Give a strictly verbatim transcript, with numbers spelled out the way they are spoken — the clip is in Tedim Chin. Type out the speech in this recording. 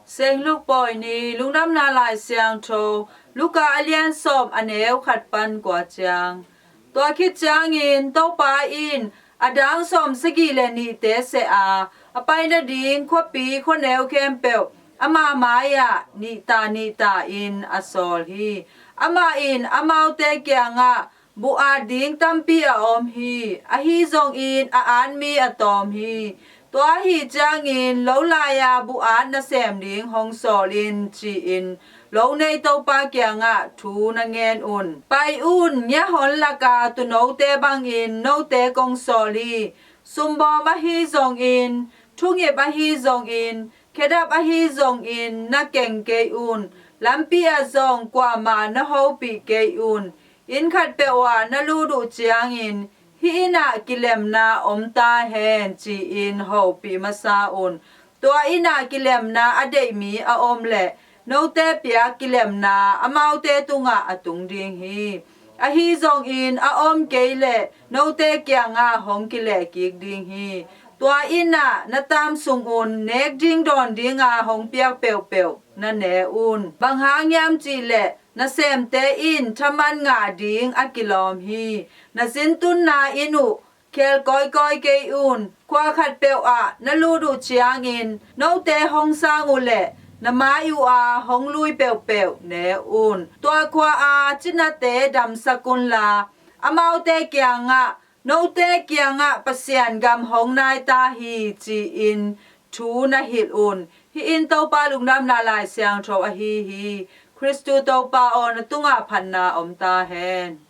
Seng Luke Pawi ni. Lungdamna Lai Siangtho Luka a lian sawm, a neu khat pan kua ciang. Tua khit ciangin Topa in a dang sawm sagih le nihte seh a, a pai nading khuapi khuaneu khempeuh ama mai-ah nihta nihta in a sawl hi. Amah in amaute kiangah, "Buh at ding tampi a om hi, ahi zongin a at mi a tawm hi. Tua ahi ciangin lo lai-a buh at nasem ding hong sawl in," ci-in lo nei Topa kiangah thu na ngen un. "Pai un, ngiahon laka tuunote bangin note kong sawl hi. Sumbawm ahi zongin, thungip ahi zongin, khedap ahi zongin na keng kei un. Lampi ah zong kuamah na hopih kei un. Inn khatpeuh ah na lut uh ciangin, 'Hih inn ah kilemna om ta hen,' ci-in hopih masa un. Tua inn ah kilemna a deih mi a om leh, note piak kilemna amaute tungah a tung ding hi. Ahi zongin a om kei leh note kiangah hong kilehkik ding hi. Tua inn ah na taam sungun nek ding dawn dinga hong piak peuhpeuh na ne un. Bang hang hiam cih leh nasemte in thaman ngah ding a kilawm hi. Na zintunna inn uh khel kawikawi kei un. Khua khatpeuh ah na lut uh ciangin note hong sang uh leh, na mai uh a hong lui peuhpeuh ne un. Tua khua-a cinate damsak unla, amaute kiangah, 'Note kiangah Pasian gam hong nai ta hi,' ci-in thu na hilh un. Hih in Topa Lungdamna Lai Siangtho ahi hi. Khristu Topa aw, na tungah phatna om ta hen.